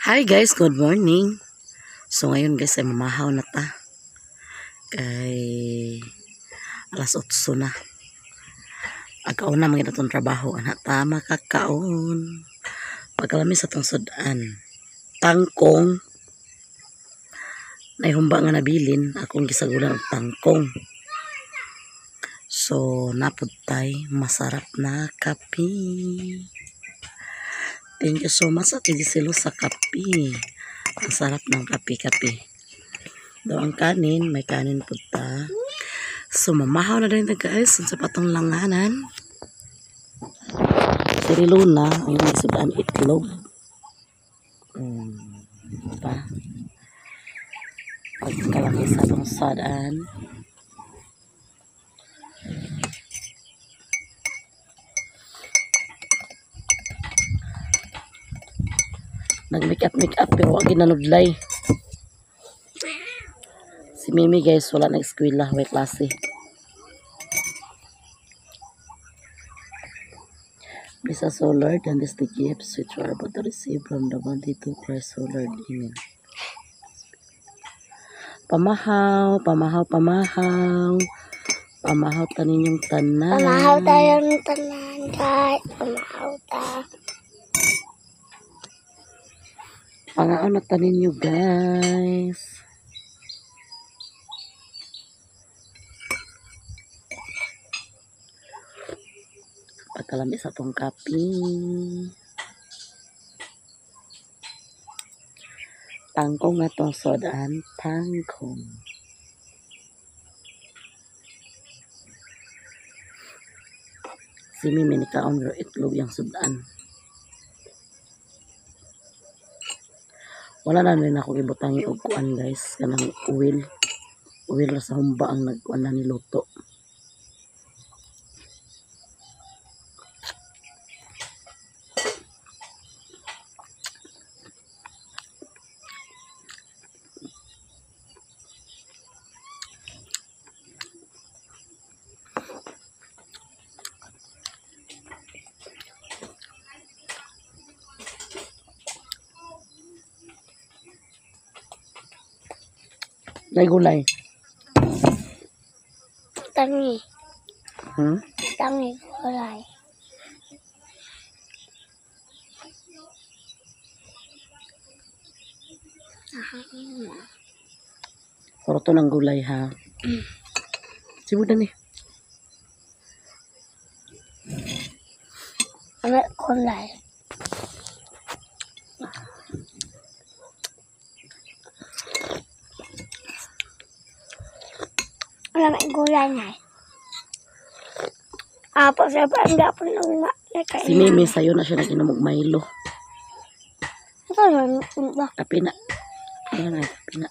Hi guys, good morning. So ngayon guys ay mamahaw na ta. Kay alas 8 na. Agkaon na mga itong trabaho. Anak ta makakaon. Pagkalami sa tong sudan. Tangkong. Naihumba nga nabilin. Akong gisagulan og tangkong. So napud tay masarap na kape. Thank you so much, Ate Giselo, sa kape. Ang sarap ng kape-kape. Daw ang kanin, may kanin po ta. So, mamahaw na rin na guys. Sa patong langanan. Si Riluna, ang yung sudan itlog. Pa. Pagkalaki sa tong sadaan. Nag-make up make up pero wag ginanudlay. Si Mimi guys, wala na eskwela, may klase. Bless us, O Lord, and this the gifts which we are about to receive from the bounty to Christ, O Lord. Amen. Pamahaw, pamahaw, pamahaw. Pamahaw tanin yung tanan. Pamahaw tayo ng tanan, guys. Pamahaw ta. Pangaon na tanin nyo guys. Pagkalami sa tong kape. Tangkong nga tong sodan. Tangkong. Si Mimi ni kaon pero itlog yung sudan. Wala na rin ako ibutang og kuan guys, kanang oil. Oil ra sa humba ang nagkuan na niluto. Nay gulay. Tangi. Hmm? Tangi gulay. Puro to ng gulay ha. Sibudan ni. Ano gulay? Wala may gulay na. Apo sa banda po nung nakain. Si Mimi sayo na siya nag-inom og Milo. Ito na ba? Kape na. Ayan na, kape na.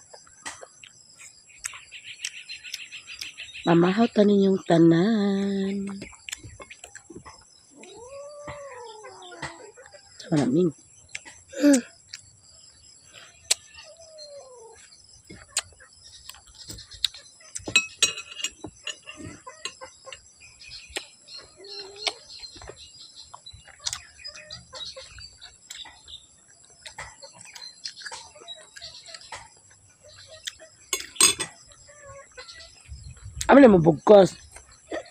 Mamahaw tanin yung tanan. Sama na, Ming. Ano na mo bugkos?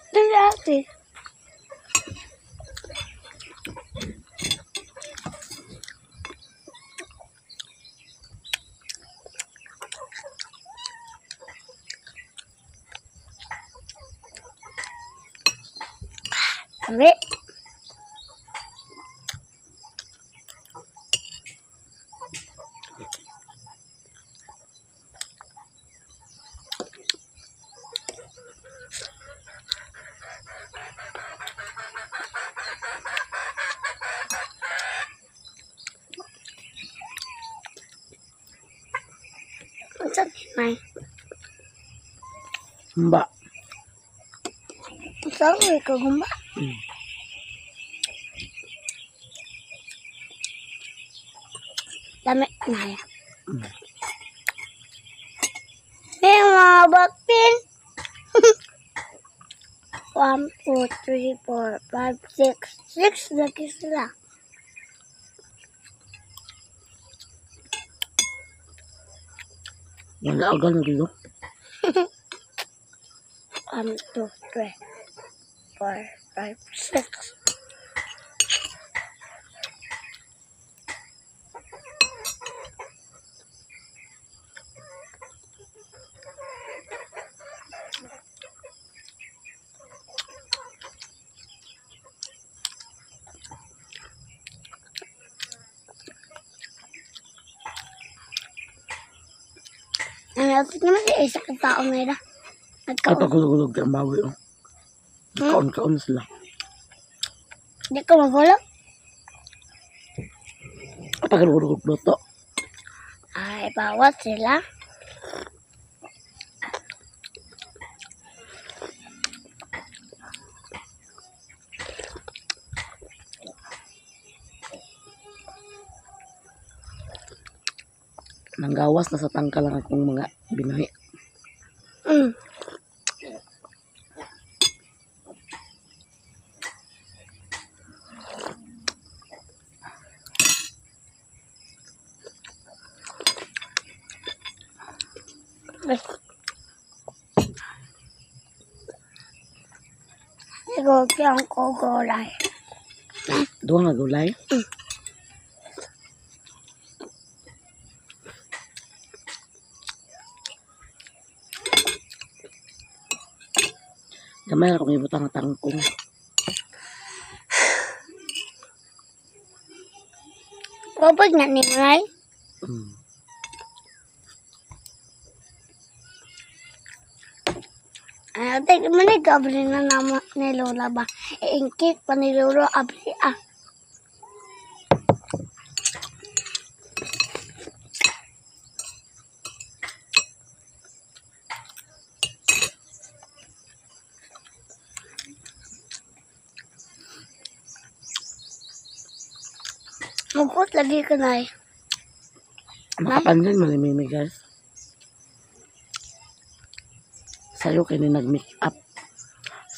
Dali ate. Kami. Unsa may? Humba. Unsa may kagumba? Lami na ya. May mga bakpin. 1, 2, 3, 4, 5, 6. 6 lagi sila. Wala agal na dito. 1, 2, 3, 4, 5, 6. Ano, naman si isa ka tao na Ay, nagkaon. pagulog-ulog ang bawi, oh. Kaon-kaon sila. Di ko magulog. Ay, pagulog-ulog luto. Ay, bawat sila. Nanggawas na sa tangka lang akong mga binuhi. Ikaw ang kugulay. Duha nga gulay. Gamay ra kong ibutang nga tangkong. Kapag na ni May, Ano, tignan mo ni Gabriel na naman ni Lola ba? Iingkit pa ni Lolo, abri ah. Mukot lagi ka na eh. Makapansin mo ni Mimi, guys. Sayo kini nag-make up.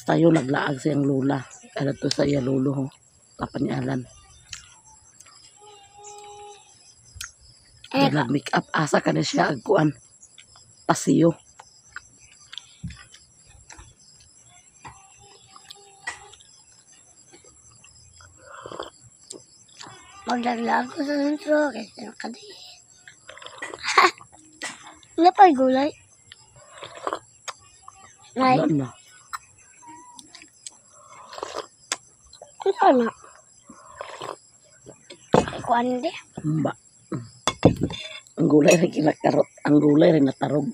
Sayo naglaag siyang lula. Alam to sa iya lolo ho. Kapan ni Alan. Eh, Nag-make up. Asa ka na siya agkuan. Pasiyo. Maglaglag ko sa sentro kasi nakadi. Wala pa gulay. Nay, Wala na. ano na? Ay, kuan di. Humba. Ang gulay rin kinakarot. Ang gulay rin natarog.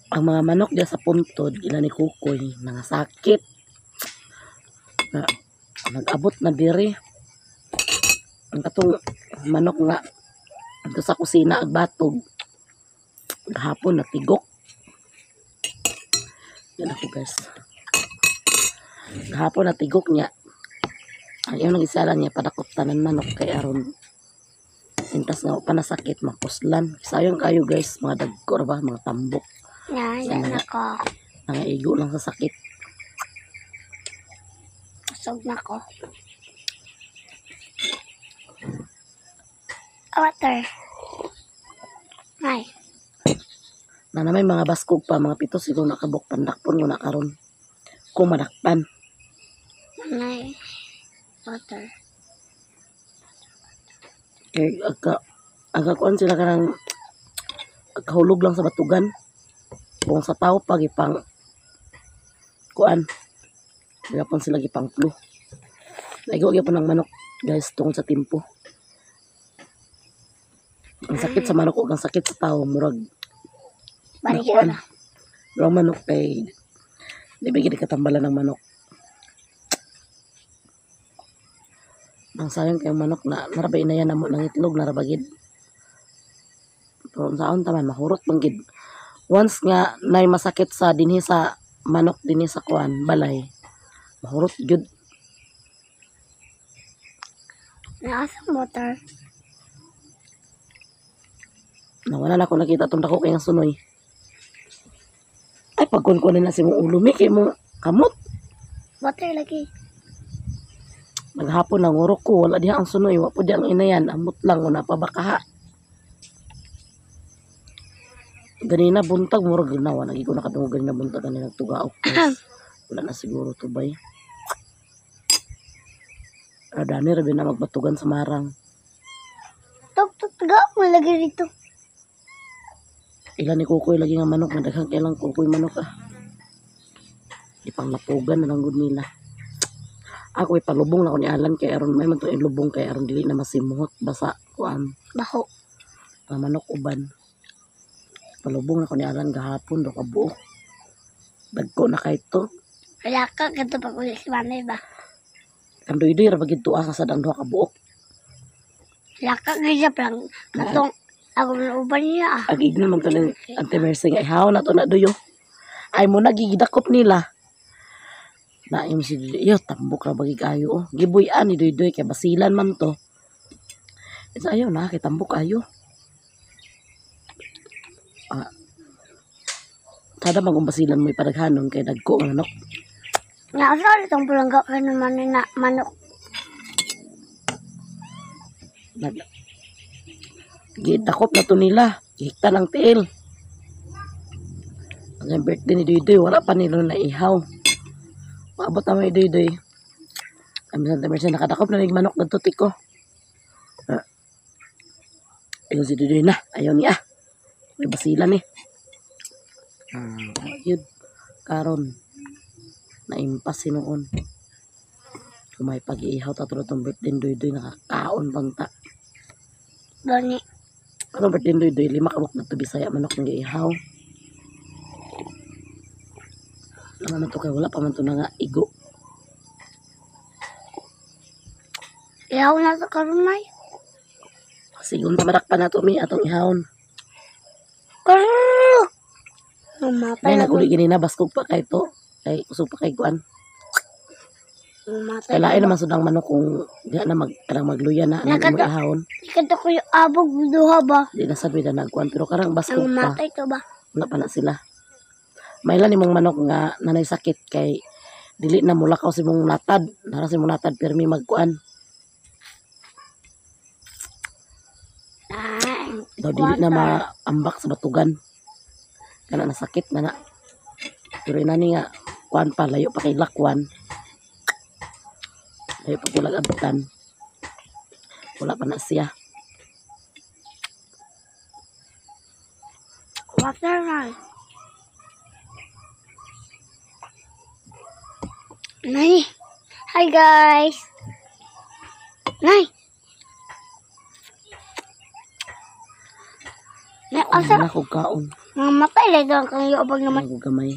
Ang mga manok diya sa puntod, ila ni Kukoy, mga sakit. Na, nag-abot na diri. Ang katong manok nga dito sa kusina ag batog. Gahapon natigok. Yan ako, guys. Gahapon natigok niya. Ang iyong nagisala niya padakop tanan manok kay aron intas nga pa nasakit mapuslan. Sayang kayo, guys, mga dagko ra ba, mga tambok, Yan, Sana yan nga. ako. mga igo lang sa sakit. Busog na ko. Water. Nay, Na may mga baskog pa, mga pito siguro nakabok pandakpon ko na karon. Kung madakpan. Nay. Water. Kay agka agka kuan sila kanang kahulog lang sa batugan. Kung sa tao pa gipang kuan. Gapon sila gipang flu. Naigo gyapon ang manok, guys, tungod sa timpo. Ang sakit sa manok ug ang sakit sa tao murag Balik nakuan. na. Pero ang manok kay di ba gid katambalan ng manok. Ang sayang kay manok na narabay na yan namo ng itlog narabagid. Pero unsaon ta man mahurot man gid. Once nga nay masakit sa dinhi sa manok dinhi sa kuan balay, mahurot gyud. Nasa water. Nawala na ako nakita tong dako kay nga sunoy. Ay pagkon na si mong ulo mi kay mo kamot. Water lagi. Maghapon nang urok ko, wala diha ang sunoy, wa po diha ang inayan, amot lang una pa bakaha. Ganina buntag murag ginawa, nagi ko nakadungog ganina buntag ganina nagtugaok, guys. Wala na siguro tubay. Dani ra na magbatugan sa marang. Tok tok taga mo lagi dito. Ilan ni Kukoy lagi nga manok, madaghang kailang Kukoy manok ah. Di pang lapugan na lang gud nila. Ako ipalubong na ko ni Alan kay aron may man to ilubong kay aron dili na masimuhot basa kuan Baho. mga manok uban. Palubong na ko ni Alan gahapon do kabuok. Dagko na kay to. Wala ka kadto pag uli si Manay ba. Kandoy-doy ra bagid tuwa sa sadang duha ka buok. Wala ka gaya lang katong ako uban niya ah. Ang igno man to ni Ate Mercy nga ihaw na to na duyo. Ay mo nagigidakop nila. Naim si Dudoy. Iyo, tambok ra bagig ayo oh. Gibuy-an ni Dudoy kay basilan man to. Isa ayaw na kay tambok ayo. Ah. Tada magumbasilan mo ipadaghanon kay dagko ang manok. Nga asa itong palangga kay naman na manok. Nag Gidakop na to nila. Gihikta ng tiil. Ang birthday ni Dudoy, wala pa nila na ihaw. Paabot na may Dudoy. Ang Santa Mercy, nakadakop na manok na tutik ko. Ah. Ayun si Dudoy na. Ayaw niya. May basilan eh. Ah, yun. Karon. Naimpas sinuon. Kung may pag-iihaw tatlo itong birthday ni Dudoy, nakakaon pang ta. Gani. Ano birthday ni Dudoy? 5 kabuk na to Bisaya manok ng ihaw. Ano man to kay wala pa man to na nga igo. Ihaw na to karon nay. Sigon pa madak pa na to mi atong ihawon. Karuk. Mamatay Nay na naguli gini na baskog pa kay to. Kay kusog pa kay kuan. Mamatay. Kay lain naman sud ang manok kung di na mag kanang magluya na ang Nakata- imo ihawon. Ikadto ko yung abog duha ba. Di na sabi na nagkuan pero karang baskog Ang pa. matay to ba. Wala pa na sila. Mailan imong manok nga nanay sakit kay dili na mulakaw si mong natad. Nara si mong natad pirmi magkuan. Ay, Daw dili na maambak sa batugan. Kana nasakit na na. Pero inani nga kuan pa layo pa kay lakwan. Layo pa kulag abutan. Wala pa na siya. Water na. Nay. Hi guys. Nay. Nay, asa Wala ko kaon. mamatay lagi ang kang iubag naman. Wala ko gamay.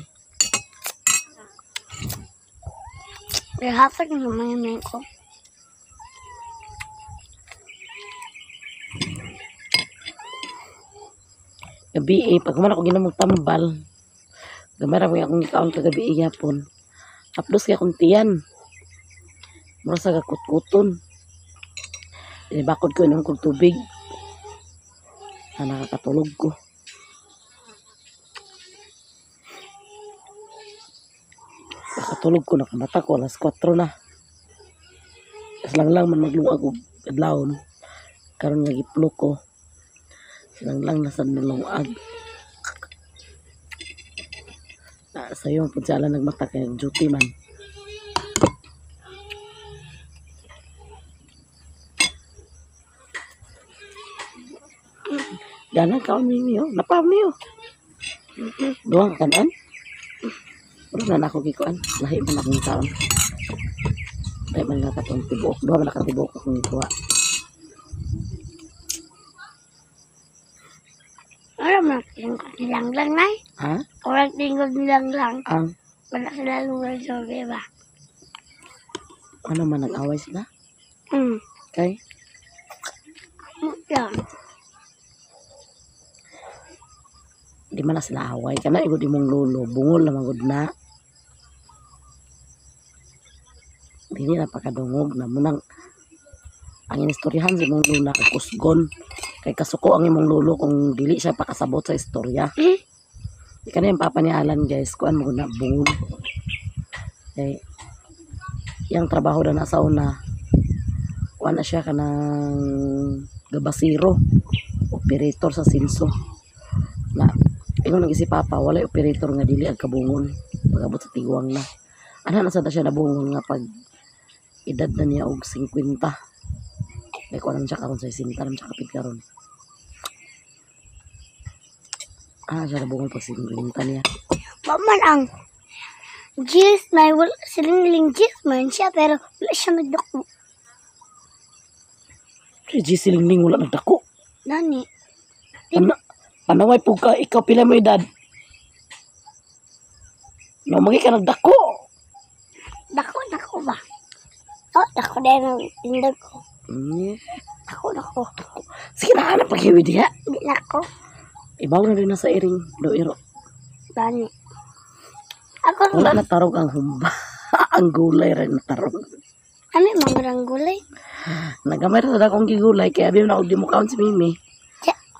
Ihasag naman yung ko. Gabi eh, pag man ako ginamong tambal. Gamay ra ko akong gikaon kagabi eh, yapon. Haplos kay akong tiyan. Mura sa gakutkuton. Inibakod ko inom kog tubig. Na nakakatulog ko. Nakatulog ko, nakamata ko, alas 4 na. Kas lang lang man maglungag og adlawon. Karon nga giplo ko. Silang lang nasa nilungag. Na, sayo pud sila nagmata kay duty man. Gana kaon ninyo, napam niyo. Duha ka kanan. Wala na ako gikuan. Lahi man akong kaon. Lahi man nga katong tibuok. Duha man nakatibuok akong gikuha. Wala man tingkod nilang lang nay. Ha? Wala tingkod nilang lang. Ang Wala sila lugar sa ba? ano man nag-away sila? Hmm. Kay Yan. Di man na sila away. Kana igod imong lolo, bungol na magud na. Dili na pakadungog na munang ang inistoryahan sa imong lula kay kusgon. Kay kasuko ang imong lolo kung dili siya pakasabot sa istorya. Hmm? Di kana yung papa ni Alan guys, kuan mo na bungol. Kay yang trabaho na nasa una, Kuan na siya kanang gabasiro, operator sa Sinso. Na ingon lagi si Papa, walay operator nga dili ang kabungon pag-abot sa tiguang na. Ana na sad na siya nabungon nga pag edad na niya og 50. Kay kuan siya karon sa 60 naman siya kapit karon. Ah, siya nabungon pag 50 niya. Wa man ang Jis may wala silingling jis man siya pero wala siya nagdako. Si Silingling wala nagdako. Nani? Panaway po ka, ikaw pila mo edad. No, magi ka nagdako. Dako dako ba? Oh, dako din ang tindag ko. Yeah. Dako dako. Sige na, anak, paghiwi diha. Di nako. Ibaw na rin na sa iring, do iro. Nani. Ako wala na tarog ang humba. Ang gulay rin natarog. Ami mangrang gulay. Nagamay ra akong gigulay kaya abi na og di mo kaon si Mimi.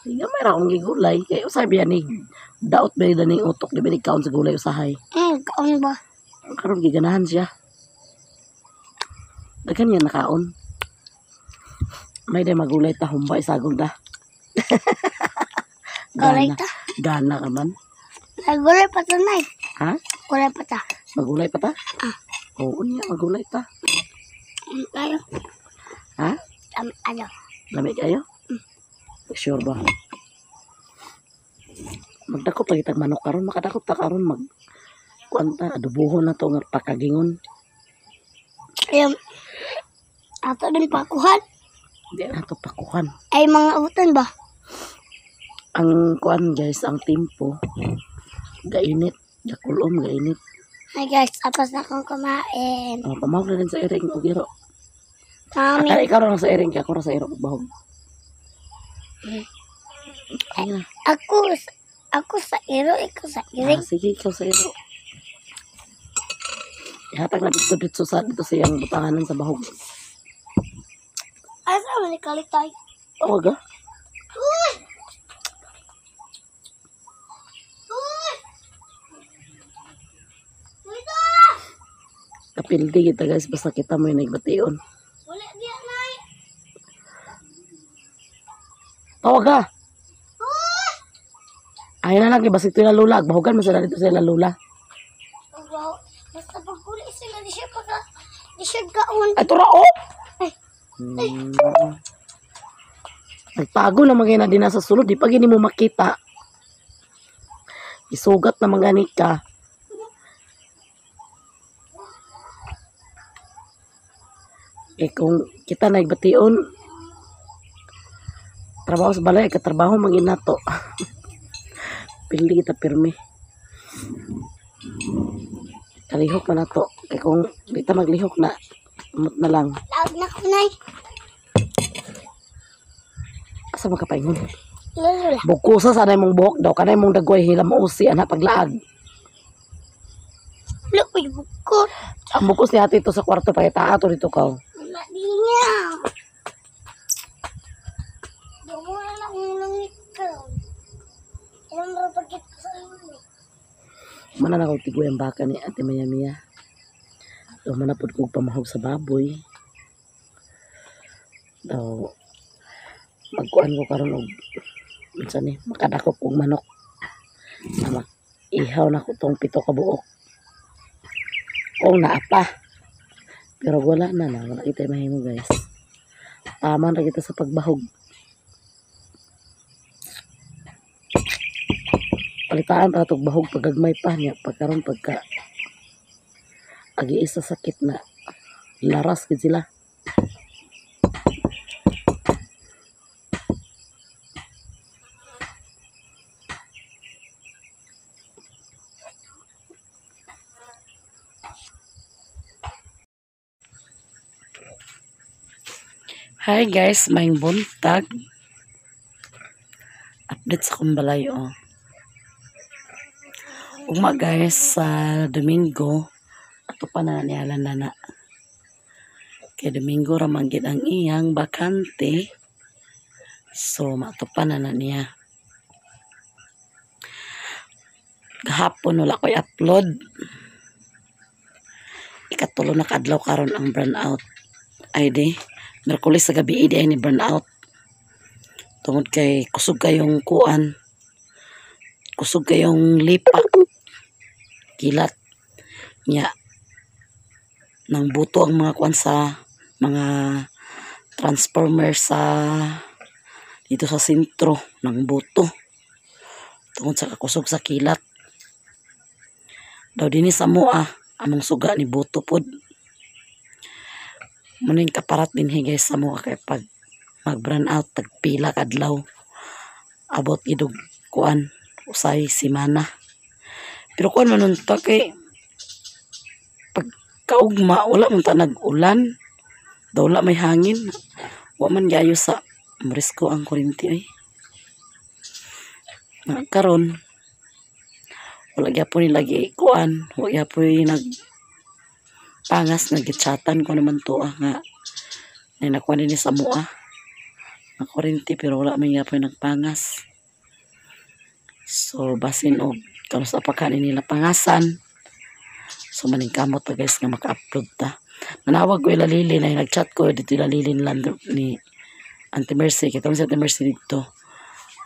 Gamay ra akong gigulay kay usay biya ni daot ba ni utok di ba ni kaon sa gulay usahay. Kaon ba? Karon giganahan siya. Daghan niya nakaon. May day magulay ta humba isagol da. Gulay ta. Gana ka man. Nagulay pa ta nay. Ha? Gulay pa ta. Magulay pa ta? Ah. Oo niya magulay ta. Tayo. Ha? Ano? Lami kayo? Sure ba? Magdakop lagi tag manok karon, makadakop ta karon mag kuan ta adobohon na to nga pakagingon. Ayun. Ato din pakuhan. Di na to pakuhan. Ay mga utan ba? Ang kuan guys, ang timpo gainit, gakulom gainit. Hi guys, tapos na akong kumain. Oh, pamawag na din sa iring og iro. Mami. Akala ikaw ra sa iring kay ako ra sa iro bahog. Ayun na. Ako sa iro, ikaw sa iring. Ah, sige, ikaw sa iro. Ihatag na dito dito sa dito sa iyang butanganan sa bahog. Asa man ikalitay? Tawag ah. Uy! Uy! Dito! Kapildi kita guys, basta kita mo yung nagbation. Wala diya, nay. Tawag ah. Uy! Ayun na lang, basig ito yung lalula. Bahugan mo sila dito sa lalula. Wow. Basta pagkuli sila, di siya pagka, di siya gaon. Ay, tura oh! Ay. Nagtago na mga din sa sulod. Di pa gini mo makita. Isugat na mga ni ka. Eh kung kita nagbation, trabaho sa balay, katrabaho mga nato. Pili kita pirmi. Kalihok na nato. Eh kung di ta maglihok na, umot na lang. Laag na ko, nay. Asa makapaingon? Lula. Bukusa sa mong buhok daw. Kanay mong dagway hila mo usi, anak paglaag. Look, may bukot. Ang bukos ni ate ito sa kwarto, pakita ato dito ka. Wala di niya. Wala na akong langit ka. Ilang ba pagkit ko sa inyo? Mana na akong tigoy ang baka ni Ate Maya Mia. Daw manapod kong pamahog sa baboy. Daw magkuan ko karon og unsa ni makadakop og manok. Na ihaw na ko tong 7 ka buok. Kung naa pa. Pero wala na na, wala kita mahimo guys. Tama na kita sa pagbahog. Palitaan pa itong bahog pagagmay pa niya pagkaron pagka agi isa sakit na laras gid sila. Hi guys, maayong buntag. Update sa akong balay oh. Ugma guys sa Domingo ato pa na ni Alan na na. Kay Domingo ra man gid ang iyang bakante. So mato pa na na niya. Gahapon wala ko'y upload. Ikatulo na kaadlaw karon ang brand out. Ay di, Miyerkules sa gabi di ay ni burn out. Tungod kay kusog kayong kuan. Kusog kayong lipak. Kilat. Nya nang buto ang mga kuan sa mga transformer sa dito sa sentro ng buto tungod sa kakusog sa kilat daw dinhi sa mua among suga ni buto pod. Muning kaparat dinhi, guys, sa mua kay pag mag brown out, tagpila ka adlaw, abot idog kuan, usay semana. Pero kuan man nun ta kay pag kaugma wala man ta nag-ulan daw, wala may hangin, wa man gayo sa marisko ang kuryente ay. Na karon wala gyapon nila gi kuan, wa gyapon nag pangas. Nagitsatan ko naman to nga nay nakuha dinhi sa mua nga kuryente, pero wala man gyapon nagpangas. So basin og karon sa pa nila pangasan. So maningkamot ta, guys, nga maka-upload ta. Nanawag ko ila Lili na nag-chat ko dito ila Lili nila ni Auntie Mercy kay si Auntie Mercy dito.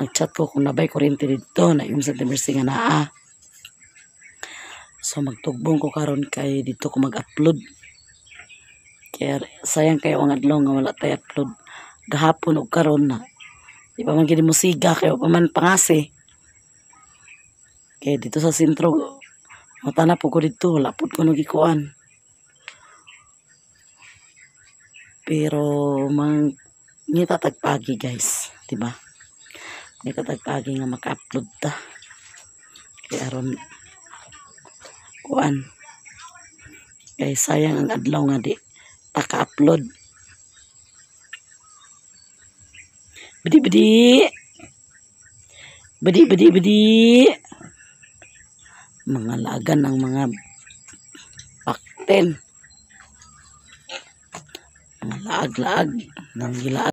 Nag-chat ko kung nabay kuryente dito na yung si Auntie Mercy nga naa. So magtugbong ko karon kay dito ko mag-upload. Kaya sayang kayo ang adlaw nga wala tay upload gahapon og karon na. Di pa man gini musiga kay wa pa man pangase. Kay dito sa sentro, mata na po ko dito, wala pod ko nagikuan. Pero mang ngita tagpagi, guys, di ba? Ngita tagpagi nga maka-upload ta. Kay aron kuan. Kay sayang ang adlaw nga di ta ka-upload. Bidi bidi. Bidi bidi bidi. Mga lagan ng mga pakten. Mga laag-laag ng gilaag.